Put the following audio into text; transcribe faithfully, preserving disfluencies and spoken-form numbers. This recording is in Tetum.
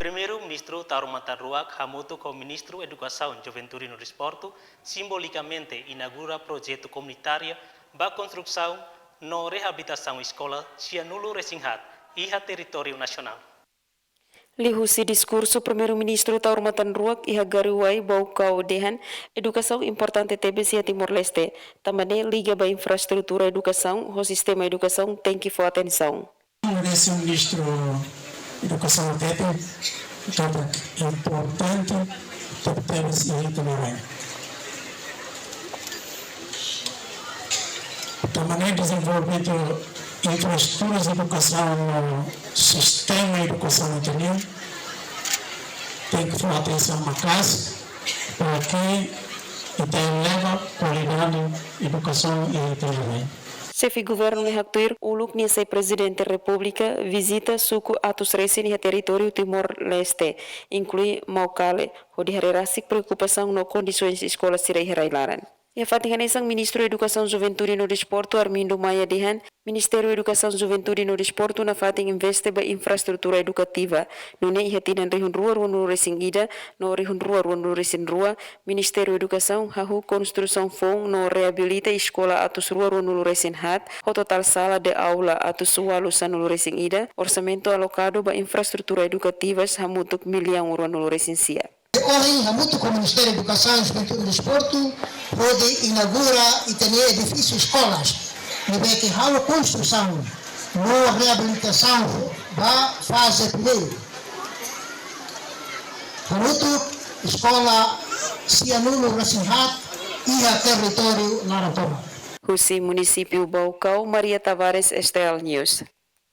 Primeiru-Ministru Taur Matan Ruak hamutuk ho Ministru Edukasaun, Juventude no Desportu simbolikamente inaugura projetu komunitáriu ba konstrusaun no reabilitasaun eskola sianulu resin haat iha territóriu nasionál. Liuhusi diskursu, Primeiru-Ministru Taur Matan Ruak iha Garuwai, Baucau dehan, edukasaun importante tebes iha Timor-Leste, tanba ne'e liga ba infraestrutura edukasaun ho sistema edukasaun tenke fó atensaun. Agradese Ministru Edukasaun hatete, katak importante tebetebes iha ita-nia rain. Tanba ne'e dezenvolvimentu infraestruturas edukasaun no sistema edukasaun ita-nian tenke fó atensaun maka'as para que ita eleva kualidade edukasaun iha ita-nia rain. Xefe Governu ne'e haktuir uluk nia sai Prezidente Repúblika vizita suku atus resin iha territóriu Timor-Leste, inklui Maucale, hodi haree rasik preokupasaun no kondisoens eskola sira iha rai-laran. Iha fatin hanesan, Ministru Edukasaun, Juventude no Desportu, Armindo Maia dehan, Ministériu Edukasaun, Juventude no Desportu nafatin investe ba infraestrutura edukativa. Nune'e iha tinan rihun rua ruanulu resin ida no rihun rua ruanulu resin rua, Ministériu Edukasaun hahú konstrusaun foun no reabilita eskola atus rua ruanulu resin haat, ho totál sala de aula atus ualu sanulu resin ida, orsamentu alokadu ba infraestrutura edukativas hamutuk millaun ruanulu resin sia. Ohin hamutuk ho Ministériu Edukasaun, Juventude no Desportu, hodi inaugura ita-nia edifísiu eskolas, ne'ebé ke halo konstrusaun no reabilitasaun ba faze primeiru. Hamutuk eskola sianulu resin haat iha territóriu laran tomak. Husi munisípiu Baucau, Maria Tavares, S T L News.